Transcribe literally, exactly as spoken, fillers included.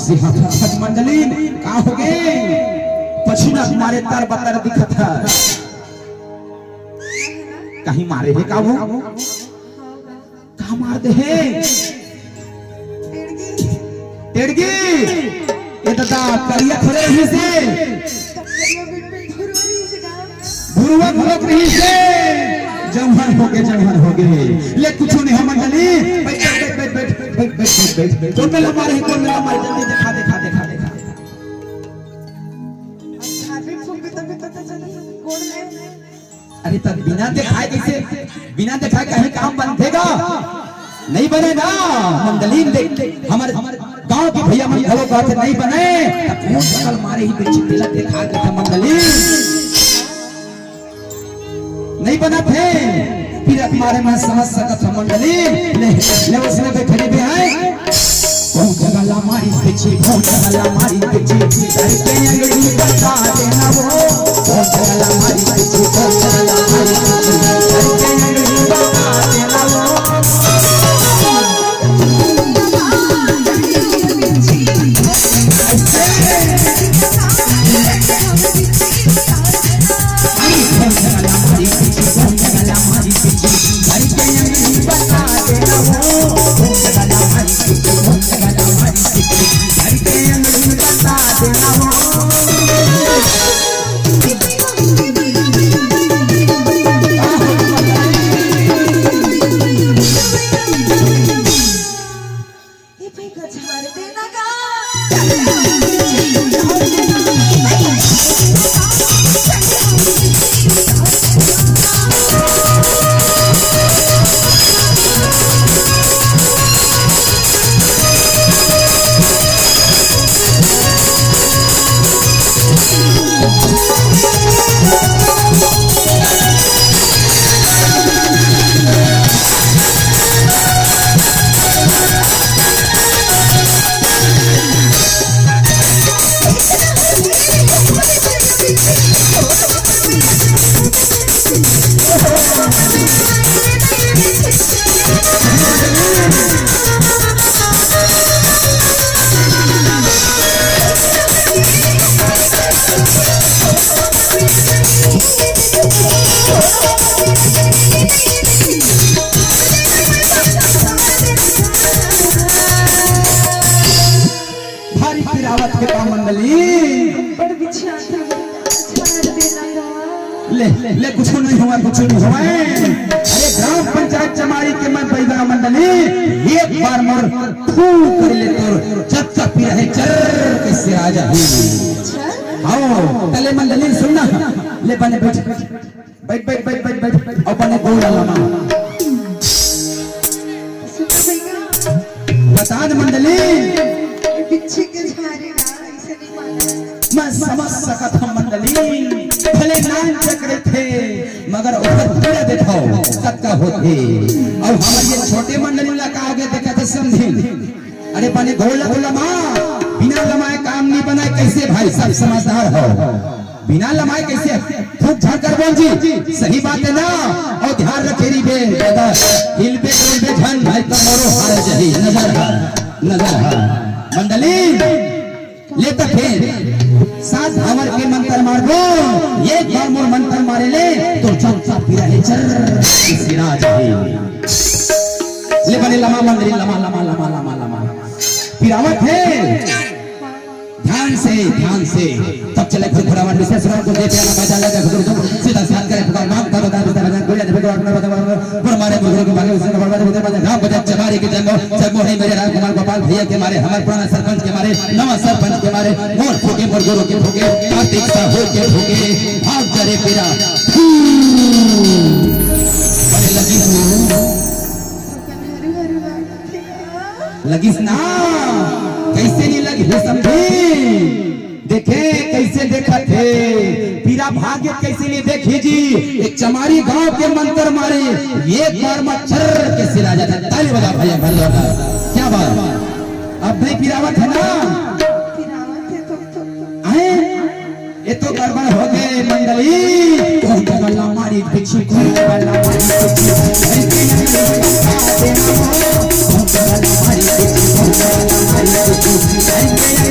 से हाथ हाथ मंडली, का हो गे? पछिना मारे तर बतर दिखत हे। कहीं मारे हे का वो? का मार दे हे? टेड़गी। ए दादा, करिया खड़े ही से। भुरुवा भुरक रही से। जमहर हो गे, जमहर हो गे। ले कुछ नहीं हो मंडली। बैठ, बैठ, बैठ। कौन मेला मारे हे, कौन मेला मारे? जल्दी देखा, देखा, देखा, देखा। अरे, तब बिना देखाए कइसे, बिना देखाए कहीं काम बनथे गा? नहीं बने ना। मंडली देख, हमर गांव के भैया मन घलो कहत हे, नहीं बने। तब कौन बगल मारे ही पीछे तिलक देखा के था मंडली। नहीं बनत हे। पीरत मारे मैं समझ सकत हूँ मंडली। ले, ले उसने बैठे भी आए। कौन जगह ला मारी पीछे, कौन जगह ला मारी पीछे, घर के अंगड़ी बता देना वो। कौन जगह ला मारी पीछे, कौन जगह ला मारी पीछे, घर के अंगड़ी बता देना वो। भारी पिरावत हे का मंडली। बड़ बिछियात हे, छोड़ देना गा। ले, ले, कुछ नहीं हुआ, कुछ नहीं हुआ। अरे, ग्राम पंचायत चमारी के मैं बैदा मंडली, एक बार मोर फू कर ले तोर, जब तक पिरा हे चर के सिरा जाही। अच्छा। हाँ, तले मंडली सुन ना, ले बने बैठ। बैठ, बैठ, बैठ, बैठ, बैठ। अपन गोड़ लमा। बता दे मंडली। बिच्छी के झारे ना, ऐसे नहीं माना। मैं समझ सकत हूँ मंडली। भले नान चक्र थे, मगर ओकर पीड़ा देखो, कतका होथे। अउ हमर ये छोटे मंडली ला का आगे देखत हे समझी। अरे बने गोड़ लमा, बिना लमाए काम नहीं बनाए, कैसे भाई सब समझदार हो? बिना लमाए कैसे फूक झाड़ कर बोल जी? सही बात है ना? अउ ध्यान रखे री बे दादा, हिलबे डोलबे झन भाई, कमरो हार जही। नजर हा, नजर हा। मंडली, ले त फेर सात धावर के मंतर मारबो, एक बार मोर मंतर मारे ले, तो चौथा पीरा हे चर, सिरा जही। ले बने लमा मंडली, लमा, लमा, लमा, लमा, लमा। पिरावत हे। ध्यान से, ध्यान से। तब चले फिर घोड़ावान विशेष राम को देते हैं, बाजा लगा गुरु को सीधा साथ करे पुकार मांग तब दान विस्तार भजन कोई अधिक और अपना बता पर मारे गुरु को भागे उसने भगवान को देते हैं, राम बजा चमारी के जन्म, जन्म है मेरे राम कुमार गोपाल भैया के मारे, हमारे पुराना सरपंच के मारे, नवा सरपंच के मारे, मोर फूके, मोर गुरु के फूके, कार्तिक साहू के फूके, भाग जा रे पीरा। बड़े लगी हूँ। लगिस ना, कैसे नहीं लगी हो समझी? देखे कैसे देखत हे, पीरा भाग्य कैसे नहीं देखी जी। एक चमारी गांव के मंतर मारे, एक बार में चर्र के सिरा जाता। ताली बजा भैया, भर दो। क्या बात? अब नहीं पिरावत हे ना? आए? ये तो गड़बड़ हो गे मंडली। कौन गला मारी पीछे, कौन गला मारी पीछे। कौन गला मारी पीछे, कौन गला मारी पीछे।